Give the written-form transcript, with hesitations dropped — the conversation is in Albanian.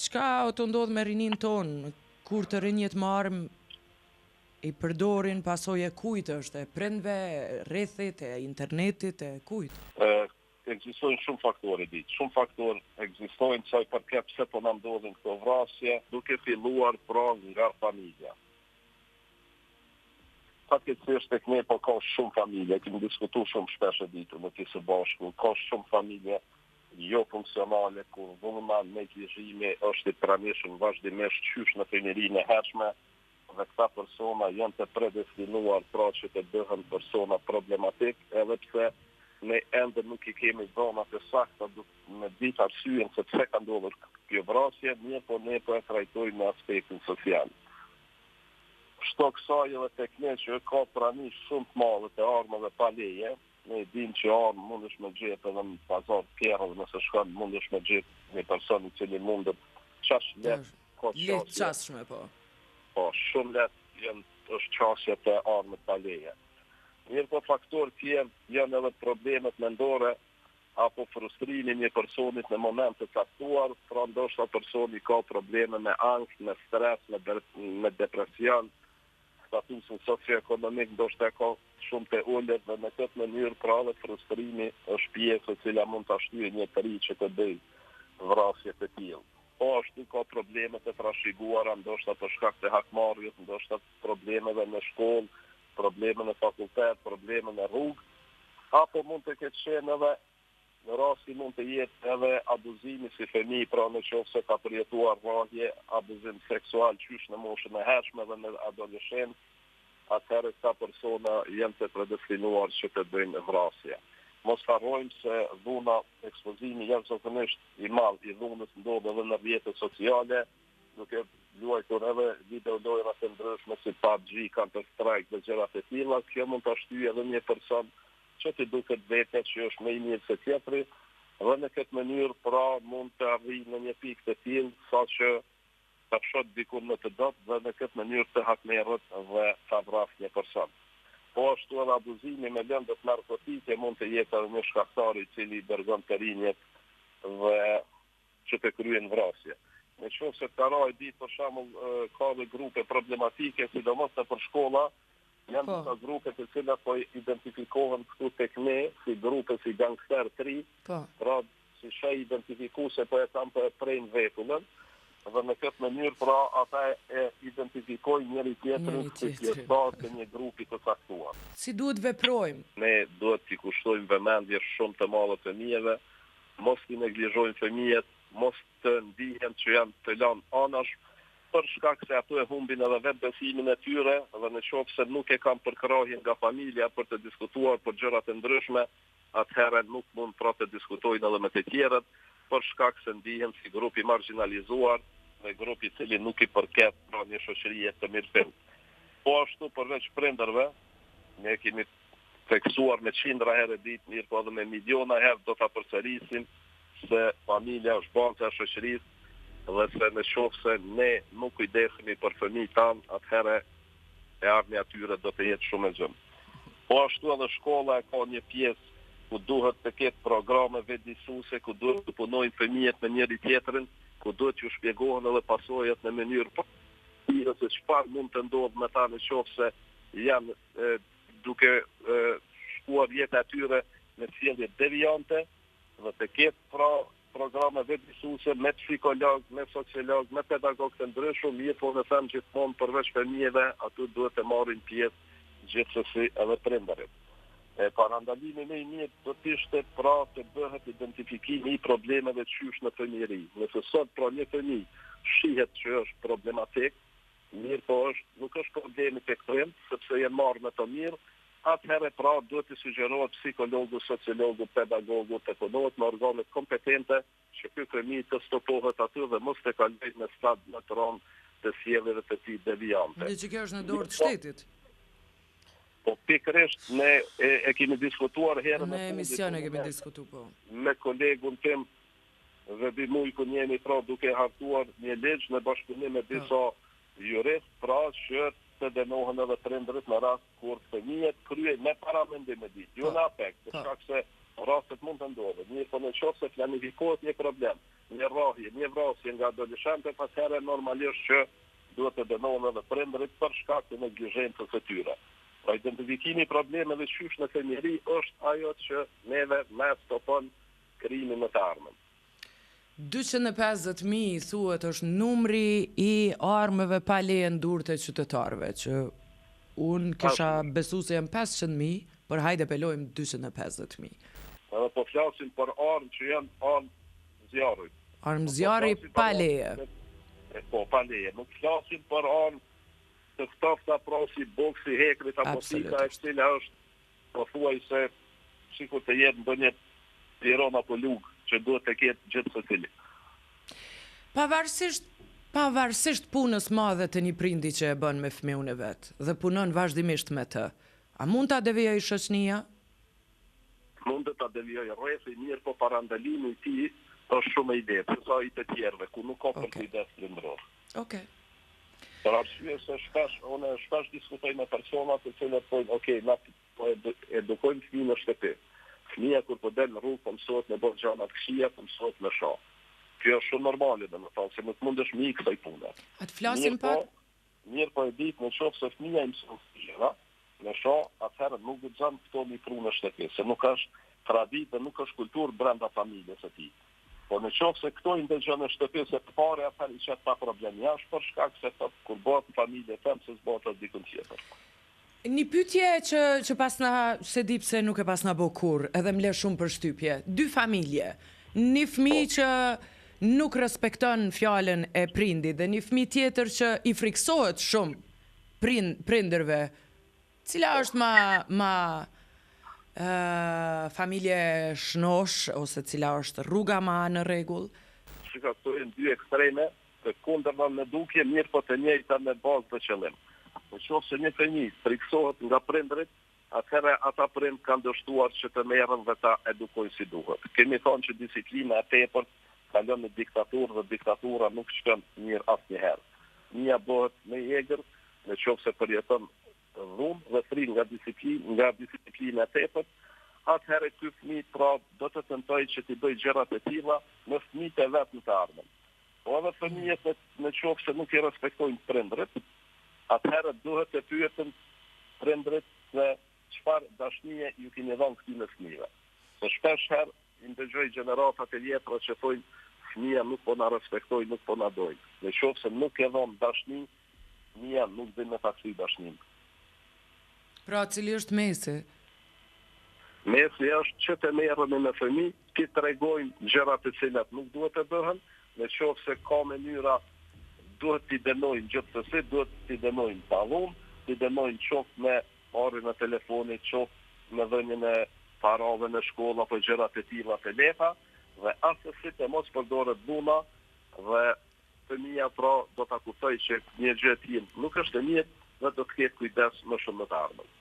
Çka o tu ndodhë me rininë tonë, kur të rinjët me armë i përdorin pasojë e kujt është, e prindve, e rrethit, e internetit, e kujt? Ekzistojnë shumë faktorë Edit, shumë faktorë ekzistojnë sa i përket pse po na ndodhin këto vrasje, duke filluar pra nga familja. Fatkeqësisht tek ne po ka shumë familje, kemi diskutu shumë shpesh Edit, unë e ti së bashku, ka shumë familje jo funksionale ku dhuna, neglizhimi është i pranishëm vazhdimisht qysh në fëmijërinë e hershme dhe këta persona janë të predestinuar pra që të bëhen persona problematik edhe pse ne ende nuk i kemi dhënat e sakta me ditë arsyen se pse ka ndodhur kjo vrasje, mirëpo ne po e trajtojmë në aspektin social. Shto kësaj edhe tek ne që ka prani shumë të madhe të armëve pa leje, ne e dimë që armë mundesh me gjetë edhe në pazar të kerreve nëse shkon mundesh me gjetë një person i cili mundet qaq lehtë ka qasje. Lehtë qasshme po. Po, shumë lehtë janë është qasje te armët pa leje. Mirëpo faktorë tjerë janë edhe problemet mendore apo frustrimi i një personit në moment të caktuar, pra ndoshta personi ka probleme me ankth, me stres, me me depresion, statusin socioekonomik ndoshta e ka shumë të ulët dhe në këtë mënyrë pra edhe frustrimi është pjesë e cila mund ta shtyjë një të ri që të bëjë vrasje të tillë. Po ashtu ka probleme të trashëguara ndoshta për shkak të hakmarrjes, ndoshta problemeve në shkollë, probleme në fakultet, probleme në rrugë, apo mund të ketë qenë edhe në rasti mund të jetë edhe abuzimi si fëmijë, pra në qoftë se ka përjetuar rrahje, abuzim seksual qysh në moshën e hershme dhe në adoleshencë, atëherë këta persona janë të predestinuar që të bëjnë vrasje. Mos harrojmë se dhuna, ekspozimi jashtëzakonisht i madh i dhunës ndodh edhe në rrjetet sociale, duke luajtur edhe video lojëra të ndryshme si PUBG, Counter Strike dhe gjëra të tilla, kjo mund ta shtyjë edhe një person që t'i duket vetja që është më i mirë se tjetri dhe në këtë mënyrë pra mund të arrijë në një pikë të tillë saqë ta shohë dikun më të dobët dhe në këtë mënyrë të hakmerret dhe ta vrasë një person. Po ashtu edhe abuzimi me lëndët narkotike mund të jetë edhe një shkaktar i cili i dërgon të rinjët dhe që të kryejnë vrasje. Në qoftë se ka ra e ditë për shembull ka dhe grupe problematike, sidomos nëpër shkolla, janë po. disa grupe të cilat po identifikohen këtu tek ne si grupe si gangster të ri, po. pra si shenjë identifikuese po e kanë po e prejnë vetullën, dhe në këtë mënyrë pra ata e identifikojnë njëri tjetrin si pjesëtar të një grupi të caktuar. Si duhet veprojmë? Ne duhet t'i kushtojmë vëmendje shumë të madhe fëmijëve, mos t'i neglizhojnë fëmijët, mos të ndihen që janë të lanë anash, për shkak se ato e humbin edhe vetëbesimin e tyre dhe në qoftë se nuk e kanë përkrahjen nga familja për të diskutuar për gjëra të ndryshme, atëherë nuk mund pra të diskutojnë edhe me të tjerët, për shkak se ndihen si grup i margjinalizuar dhe grup i cili nuk i përket pra një shoqërie të mirëfilltë. Po ashtu përveç prindërve, ne kemi theksuar me qindra herë Edit, mirëpo edhe me miliona herë do ta përsërisim se familja është baza e shoqërisë dhe se në qoftë se ne nuk kujdesemi për fëmijët tanë, atëherë e ardhmja e tyre do të jetë shumë e zymtë. Po ashtu edhe shkolla e ka një pjesë ku duhet të ketë programe vetëdijësuese, ku duhet të punojnë fëmijët me njëri tjetrin, ku duhet t'ju shpjegohen edhe pasojat në mënyrë praktike se çfarë mund të ndodhë me ta në qoftë se janë duke shkuar jeta e tyre me sjellje devijante dhe të ketë pra programe vetëdijësuese me psikolog, me sociolog, me pedagog të ndryshëm, mirëpo unë them gjithmonë përveç fëmijëve, aty duhet të marrin pjesë gjithsesi edhe prindërit. E parandalimi më i mirë do të ishte pra të bëhet identifikimi i problemeve qysh në fëmijëri. Nëse sot pra një fëmijë shihet që është problematik, Mirëpo është, nuk është problemi tek prindt, sepse janë marrë me të mirë, atëherë pra duhet të sugjerohet psikologu, sociologu, pedagogu, të punohet me organet kompetente që ky fëmijë të stopohet aty dhe mos të kalojë në stad më të rëndë të sjelljeve të tij devijante. Mendoj që kjo është në dorë të shtetit. Po pikërisht ne e, e kemi diskutuar herën e fundit. Në emision e kemi diskutuar po. Me kolegun tim Vebi Mujkun jemi pra duke hartuar një ligj në bashkëpunim me disa juristë, pra që të dënohen edhe prindërit në rast kur fëmijët kryejnë me paramendim e ditë, jo në afekt, për shkak se. Rastet mund të ndodhin, mirëpo në qoftë se planifikohet një problem, një rrahje, një vrasje nga adoleshentët, atëherë normalisht që duhet të dënohen edhe prindërit për shkak të neglizhencës së tyre. Pra identifikimi i problemeve qysh në fëmijëri është ajo që neve na e stopon krimin në të ardhmen. 250.000 thuhet është numri i armëve pa leje në durët e qytetarëve, që unë kisha besu se janë 500.000, por hajde pe lojmë 250.000. Edhe po flasim për armë që janë armë zjarri. Armë zjarri pa leje. Po, pa leje. Nuk flasim për armë të ftofta, pra si boksi, hekrit apo thika e cila është pothuajse sikur të jetë ndonjë piron apo lugë që duhet të ketë gjithsecili. Pavarësisht pavarësisht punës madhe të një prindi që e bën me fëmijën e vet dhe punon vazhdimisht me të, a mund ta devijojë shoqënia? Mund ta devijojë rrethi, mirëpo parandalimi i tij është shumë më i lehtë sesa i të tjerëve, ku nuk ka përkujdes prindëror. Okej. Për arsye se shpesh, unë shpesh diskutoj me persona të cilët thonë, ok, na po edukojmë fëmijën në shtëpi. Fëmija kur po del në rrugë po mësohet me bë gjëra të këqija, po mësohet me sha. Kjo është shumë normale, domethënë se nuk mundesh me i ikë kësaj pune. A të flasim pak? Mirëpo e ditë në qoftë se fëmija i mëson këto gjëra, me sha, atëherë nuk guxon këto m'i pru në shtëpi, se nuk është traditë dhe nuk është kulturë brenda familjes së tij. Por në qoftë se këto i ndëgjon në shtëpi se të pari atëherë i qet pa problem jashtë për shkak se thotë kur bëhet në familje tem se s'bëhet as dikun tjetër. Një pyetje që që pasna s'e di pse nuk e pasna bo kurrë edhe më le shumë përshtypje. Dy familje, një fëmijë që nuk respekton fjalën e prindit dhe një fëmijë tjetër që i frikësohet shumë prind prindërve Cila është ma ma familje e shnosh ose cila është rruga ma në rregull? Shiko, këto janë dy ekstreme të kundërta në dukje, mirëpo të njëjta në bazë dhe qëllim. Në qoftë se një fëmijë frikësohet nga prindërit, atëherë ata prind kanë dështuar që të merren dhe ta edukojnë si duhet. Kemi thënë që disiplina e tepërt kalon në diktaturë dhe diktatura nuk shkon mirë asnjëherë. Fëmija bëhet më i egër në qoftë se përjeton dhunë dhe frikë nga disiplinë, nga disiplina e tepërt, atëherë ky fëmijë pra do të tentojë që t'i bëjë gjërat e tilla me fëmijët e vet në të ardhmen. Po edhe fëmijët në qoftë se nuk i respektojnë prindërit, atëherë duhet të pyeten prindërit se çfarë dashnie ju keni dhënë këtyre fëmijëve. Se shpesh herë I ndëgjoj gjeneratat e vjetra që thojnë fëmija nuk po na respektojnë, nuk po na dojnë. Në qoftë se nuk ke dhënë dashni, fëmija nuk din me ta kthy dashninë. Pra, cili është mesi? Mesi është që të merremi me fëmijë, t'i tregojmë gjëra të cilat nuk duhet të bëhen, në qoftë se ka mënyra duhet t'i dënojmë gjithsesi, duhet t'i dënojmë pa dhunë, t'i dënojmë qoftë me marrjen e telefonit, qoftë me dhënien e parave në shkollë apo gjëra të tilla të lehta dhe assesi të mos përdoret dhuna dhe fëmija pra do ta kuptojë që një gjë e tillë nuk është e mirë dhe do të ketë kujdes më shumë në të ardhmen.